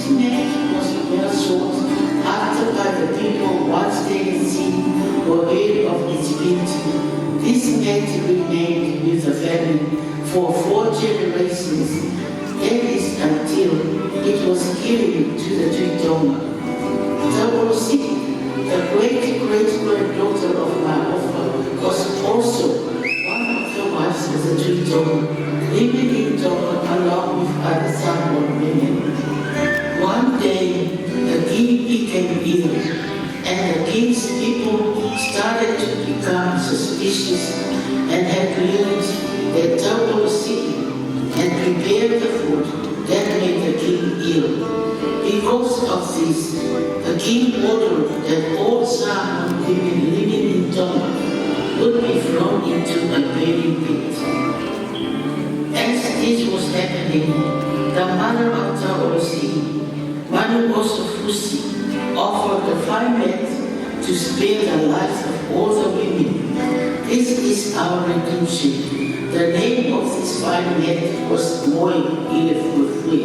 This mat was well sought after by the people once they had seen or heard of its beauty. This mat remained with the family for four generations, that is until it was given to the Tuitonga. Taurosiki, the great-great-granddaughter of Maofa, was also one of the wives of the Tuitonga, living in Tonga along with other Samoan women. One day, the king became ill, and the king's people started to become suspicious and had learned that Taurosiki had prepared the food that made the king ill. Because of this, the king ordered that all Samoan women living in Tonga would be thrown into a burning pit. As this was happening, the mother of Taurosiki, Manuosofusi, offered the fine mat to spare the lives of all the women. This is our redemption. The name of this fine mat was Moi Ilefuefue.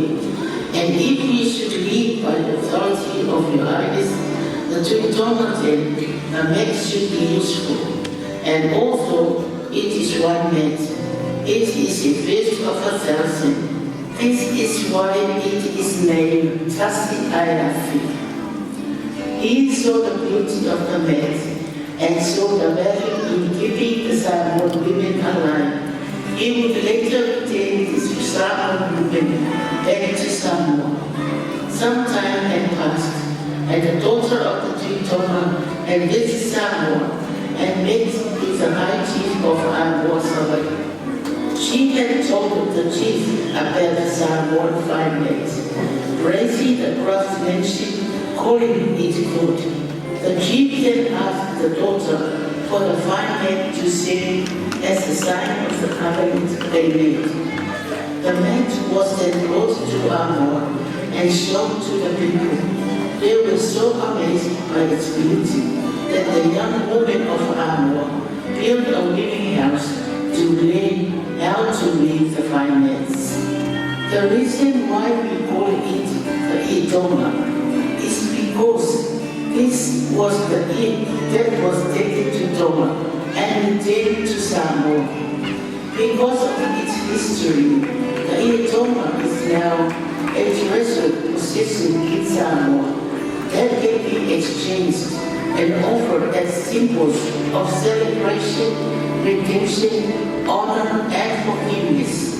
And if we should lead by the authority of your highness, the Tuitonga, then the mat should be useful. And although it is one mat, it is a first of 1,000. This is why it is named Tasi Aiafi. He saw the beauty of the mat and saw the value in keeping the Samoan women alive. He would later return these Samoan women back to Samoa. Some time had passed, and the daughter of the Tuitonga had visited Samoa and met with the high chief of Amoa Savaii. She had told the chief about the Samoan fine mat, praising the craftsmanship, calling it good. The chief then asked the daughter for the fine mat to serve as a sign of the covenant they made. The mat was then brought to Amoa and shown to the people. They were so amazed by its beauty that the young woman of Amoa built a weaving house to learn how to weave the fine mats. The reason why we call it the I'itoga is because this was the i'e that was taken to Tonga and returned to Samoa. Because of its history, the I'itoga is now a treasured possession in Samoa that can be exchanged and offered as symbols of celebration, redemption, honor, and forgiveness.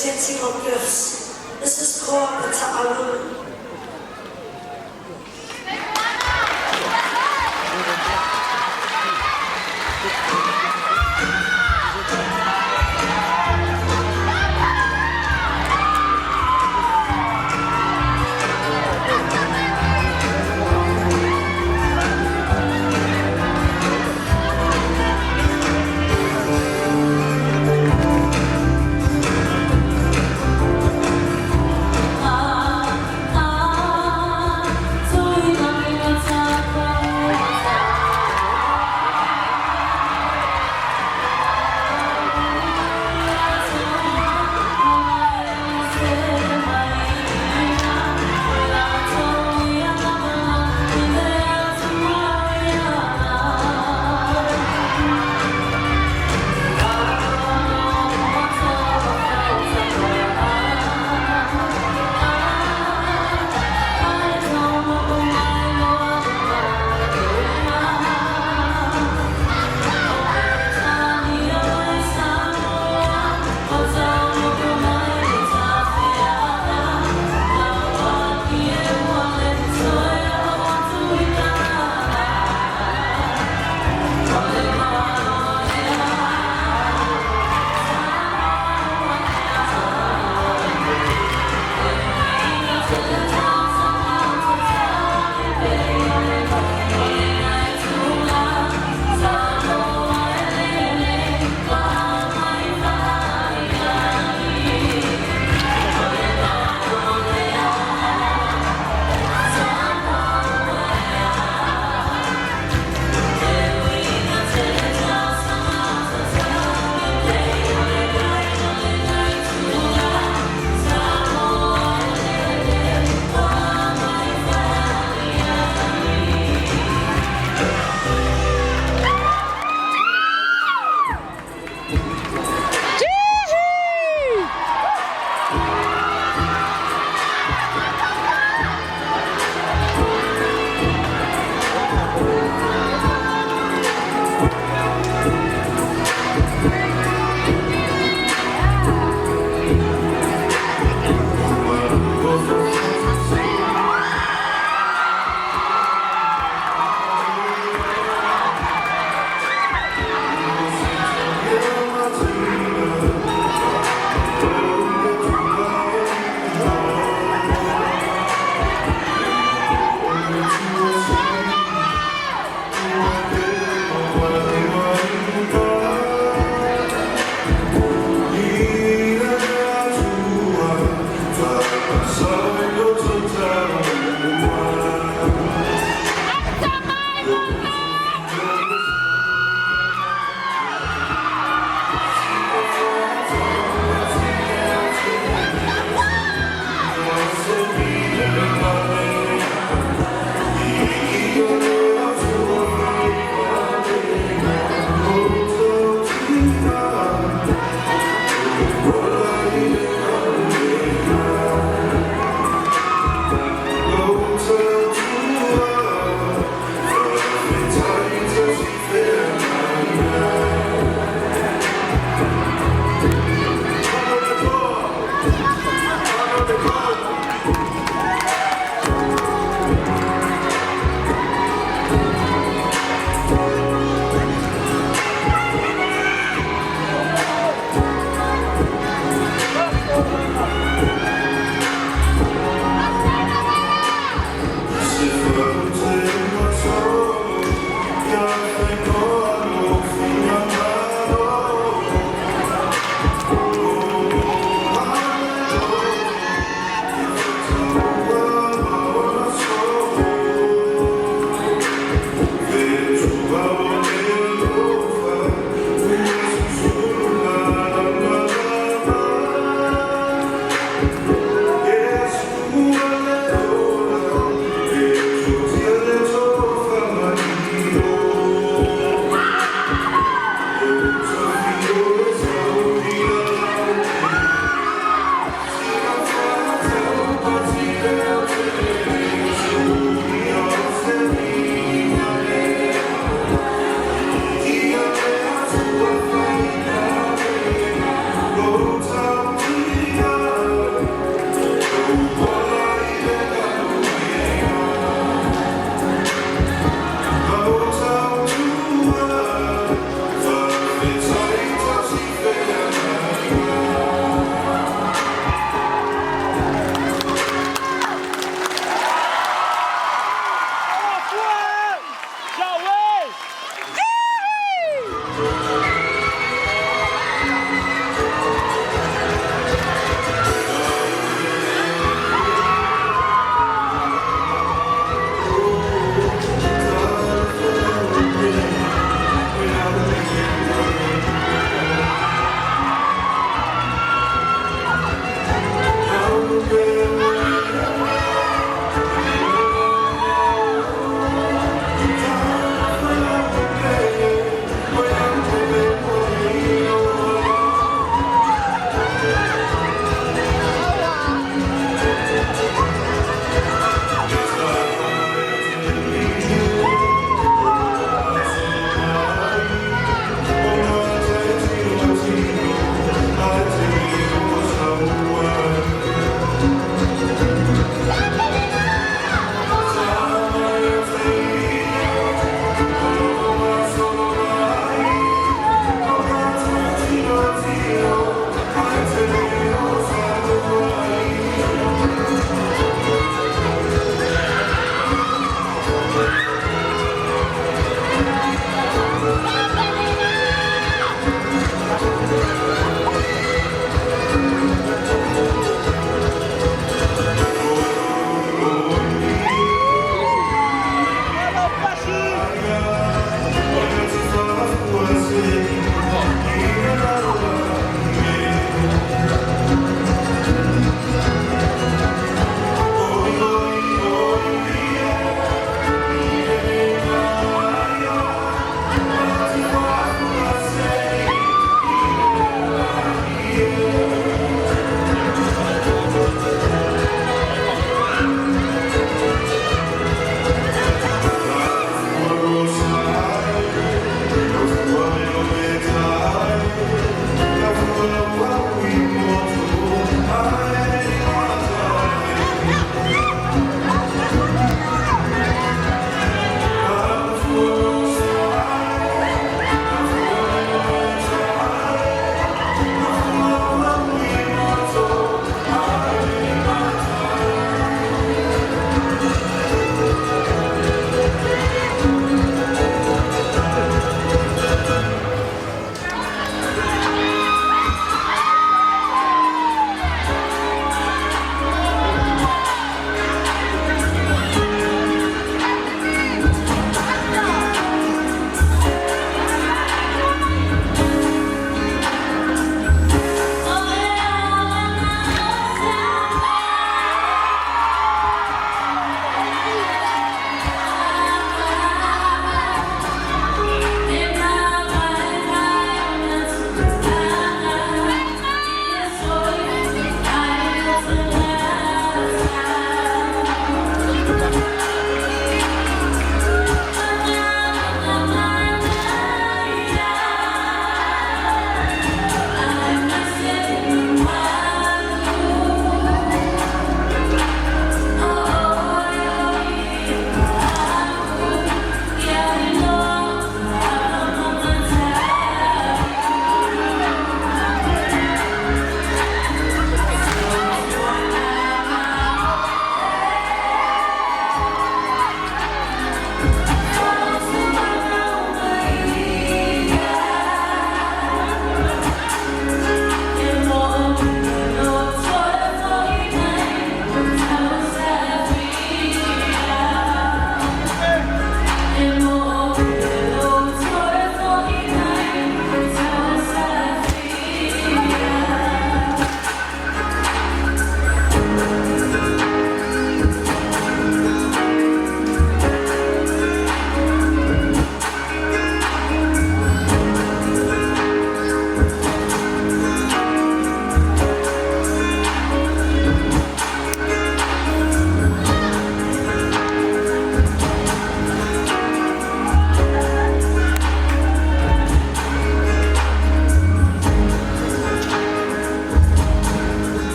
presenting of gifts, Mrs. Koa Pata'alulu.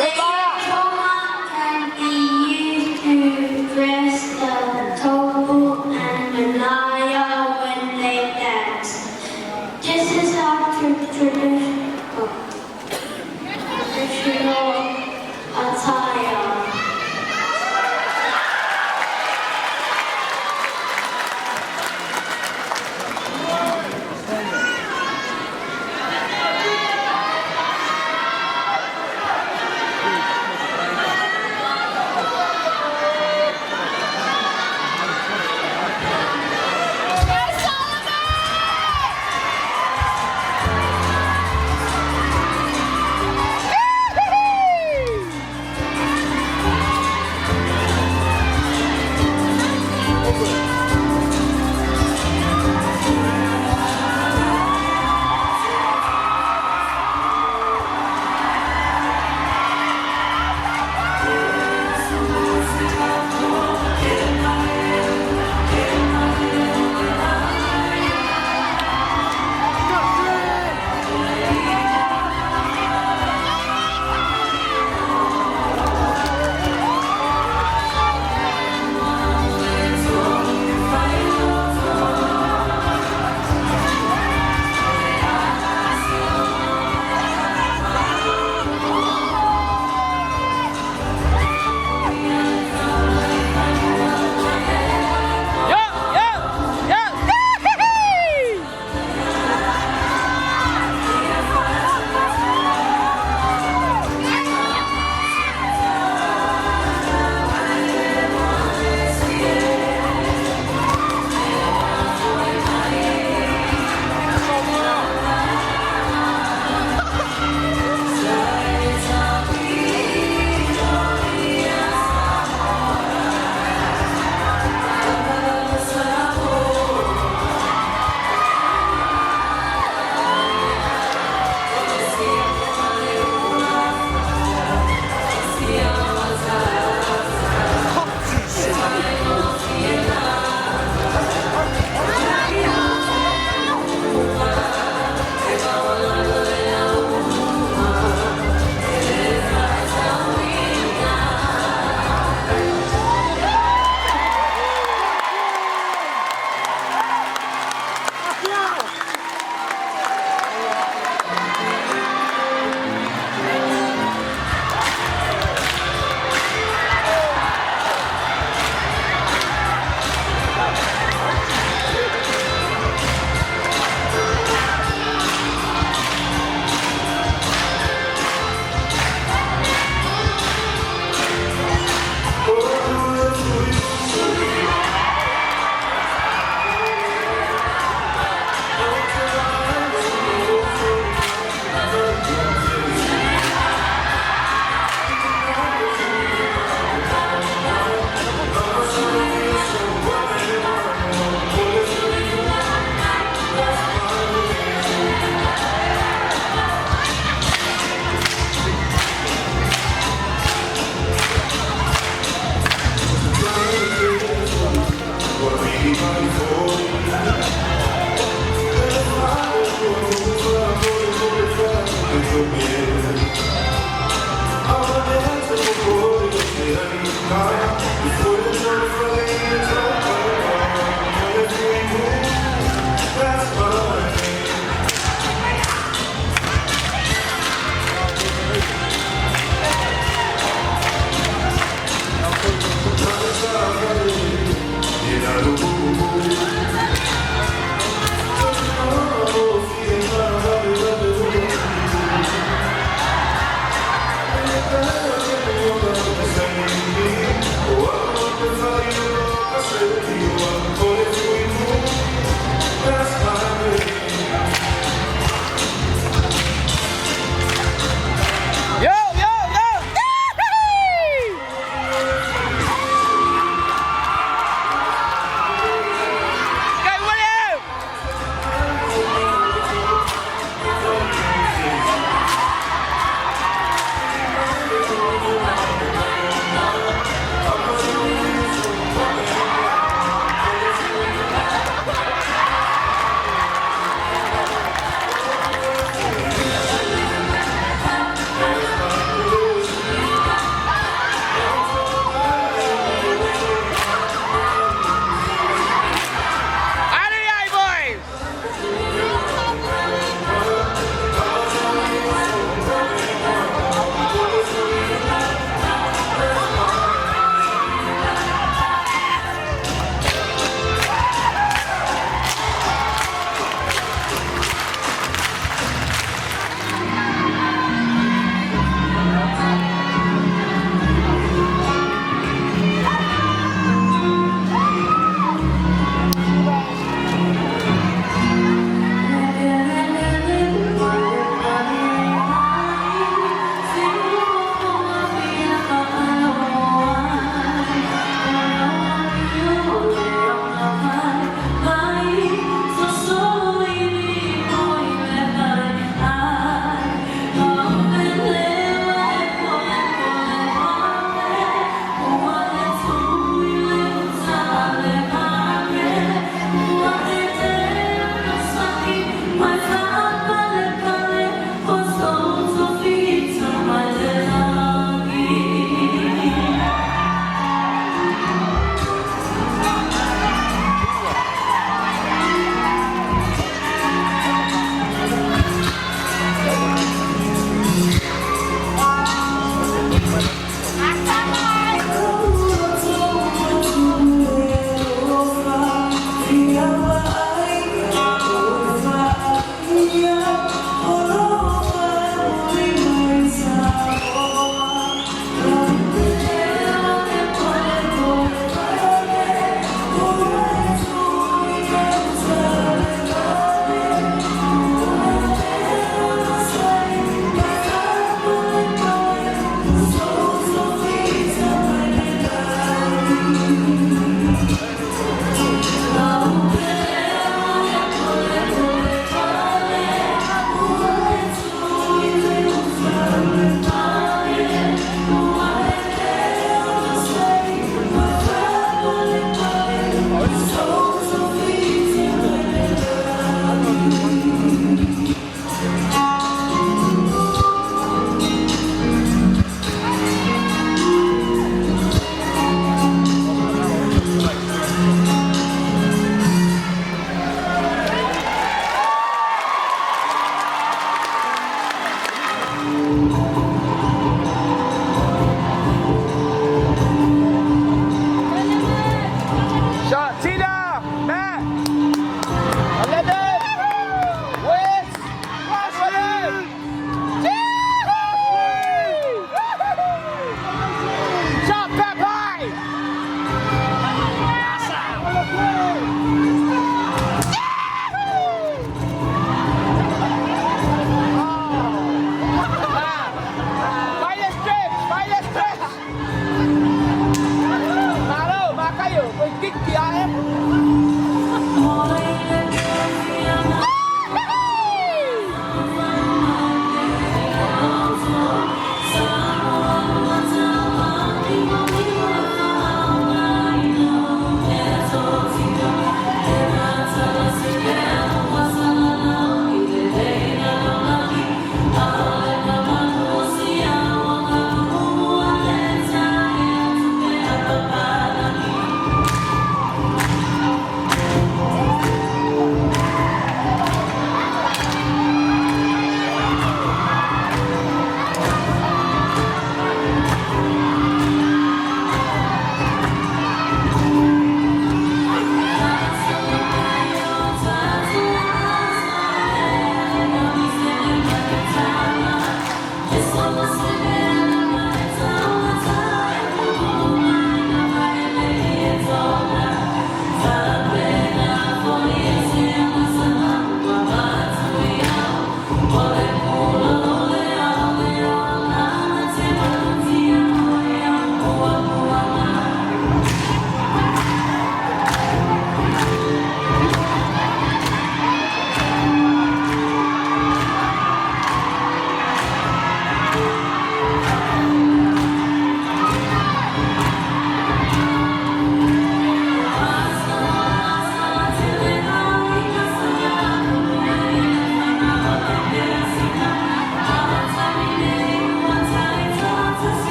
The toga can be used to dress the tofu and Malaya when they dance. This is our traditional attire. Yeah!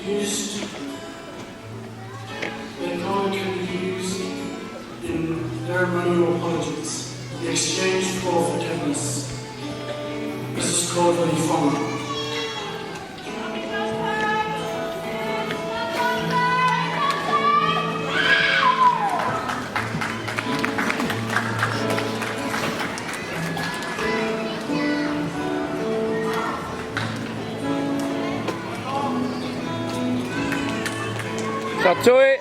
Used that can be used in ceremonial apologies, the exchange for forgiveness. This is called lifonga. Satui.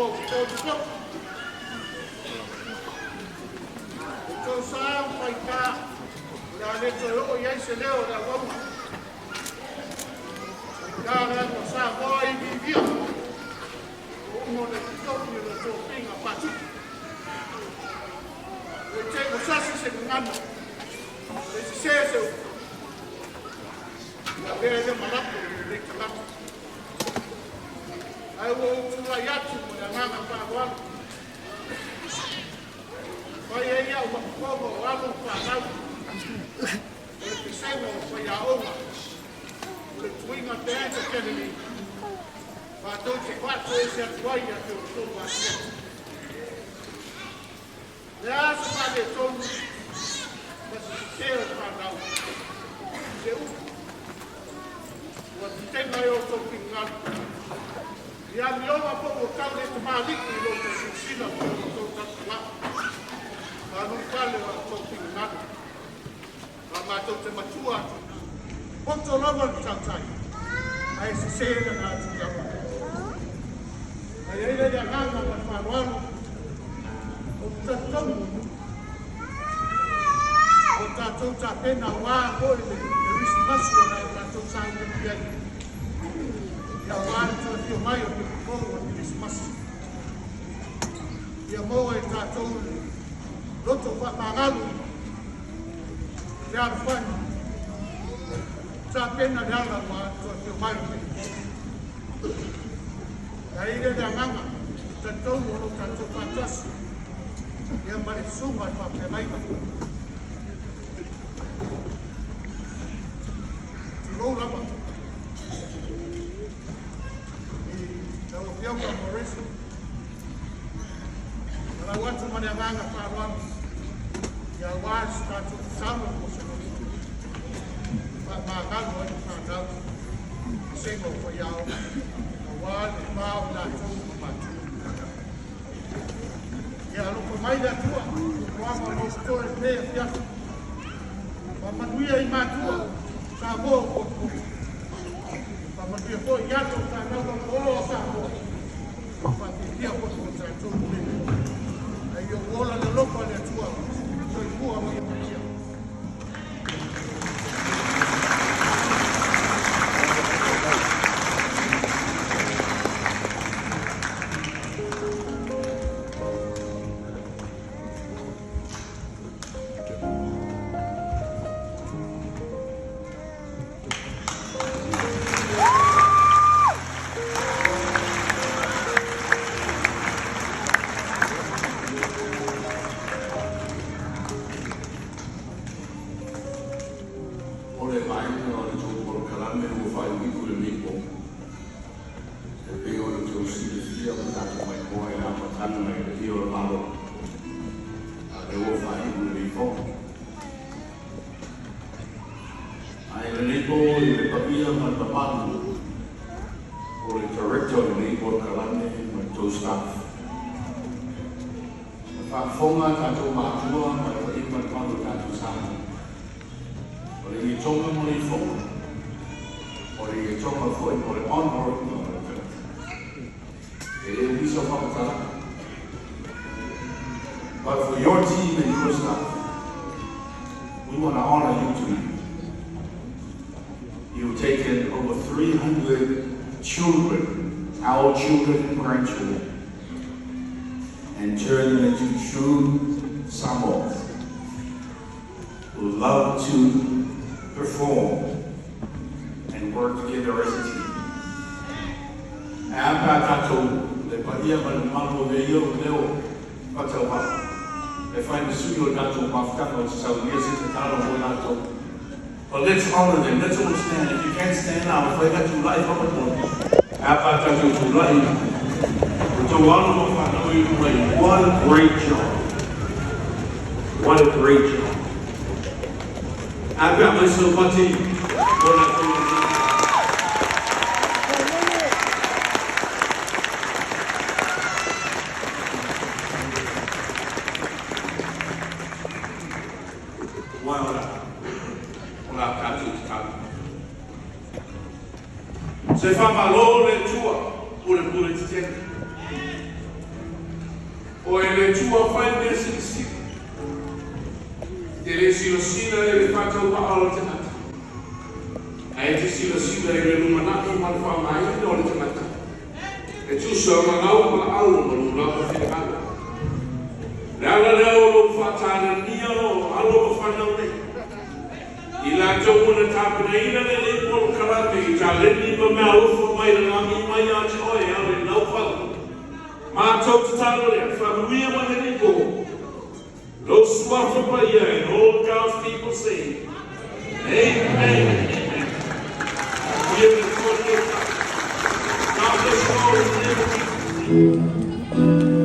O tou sa ma faigā, o le a le toe oo i ai se leo o le auauna. Faigā le alu a Samoa i viivia, ua uma ona e totofi o le tofiga faatupu. Ua te ua sasi se gagana, ua le sesē se upu, ua avea ai lea ma lafo i lenei tagata. Ae ua ou tulai atu ma le agaga faaaloalo. Fai ai au ma fofoga o alo ma fanau, o le pesega o faiaoga, o le Tuiga Dance Academy, matou te faatoese atu ai ia te outou asiasi. Le a se faaletonu ma se sese o le fanau, se upu, ua tetena e outou finagalo. Ia amioga po ua tau le tamalii i lo outou silasila ma lo outou talatalaga. Malu pale o outou finagalo. Ma matou te matua atu. Poto lava le tautai, ae sese lana atu lava. Ae ai le agaga ma le faaaloalo, o te talitonu, o tatou tapena auā foi le Kerisimasi o le a tatou sauniuni ai. Ia auā le toe afio mai o le fou o le Kerisimasi. Ia maua e tatou le loto faamagalo, le alofani, tapena le ala ua toe afio mai o le fou. Ia i le agaga, talitonu o lo tatou faatasi, ia ma le susuga i le faafeagaiga. Tulou lava. I lau Afioga Maurice, lau atu ma le agaga faaaloalo, ia auā se tatou tatalo mo se loto. Faamagalo ai le fanau, pesega o faiaoga, auā le va o latou ma matua. Ia alofa mai le Atua, tuaga o lou totoe lenei afiafi. Faamanuia i matua, Samoa o potopoto. Faamanuia foi i alo o fanau laloa o Samoa. Faafiafia foi mo tatou lenei. Ae ia ola le alofa o le Atua, soifua ma ia manuia. O le vaega o le tou polokalame ua faaiuiu lenei po. E pei ona tou silafia ma tatou maimoa i le amataga i le afio o le Malo. A lea ua faaiu lenei po. Ae lenei po i le paia ma le mamalu o le director o lenei polokalame ma le tou staff. E faafofoga tatou matua ma le paia ma le mamalu o tatou Samoa. O le ietoga mo le ifoga. O le ietoga foi mo le honor o le tagata. E le umi sau faamatalaga. But for your team and your staff, we want to honor you tonight. You've taken over 300 children, our children and grandchildren, and turned them into true Samoans who love to perform and work together as a team. Ae pa tatou le paia ma le mamalu o le ia o leo patau e fai ma sui o tatou mafutaga o te saunia se tatalo mo latou. But let's honor them. Let's all stand. If you can't stand now, fai ka tulai faamolemole. Ae pa tatou tulai. O tou alo ma fanau i luma i. What a great job. What a great job. Ae pe mai saupati o latou. Ua o la tatou tatalo. Se faamalo le Atua o le pule tetele. O e le Atua fai mea silisili. E te le silasila i le faatauvaa o le tagata, ae e te silasila i le lumanai ma le faaaogaina o le tagata e tusa ma lau valaau ma lou lava finagalo. O le ala lea o lou faatalania o alo ma fanau nei, i latou ua na tapenaina lenei polokalame i taleni ma meaalofa mai lagi mai ia te oe e ala i lau fau. Matou tatalo lea, faamanuia mai lenei po. Lou suafa paia and all God's people say, Amen. Amen. We have the God bless you all in the name of Jesus.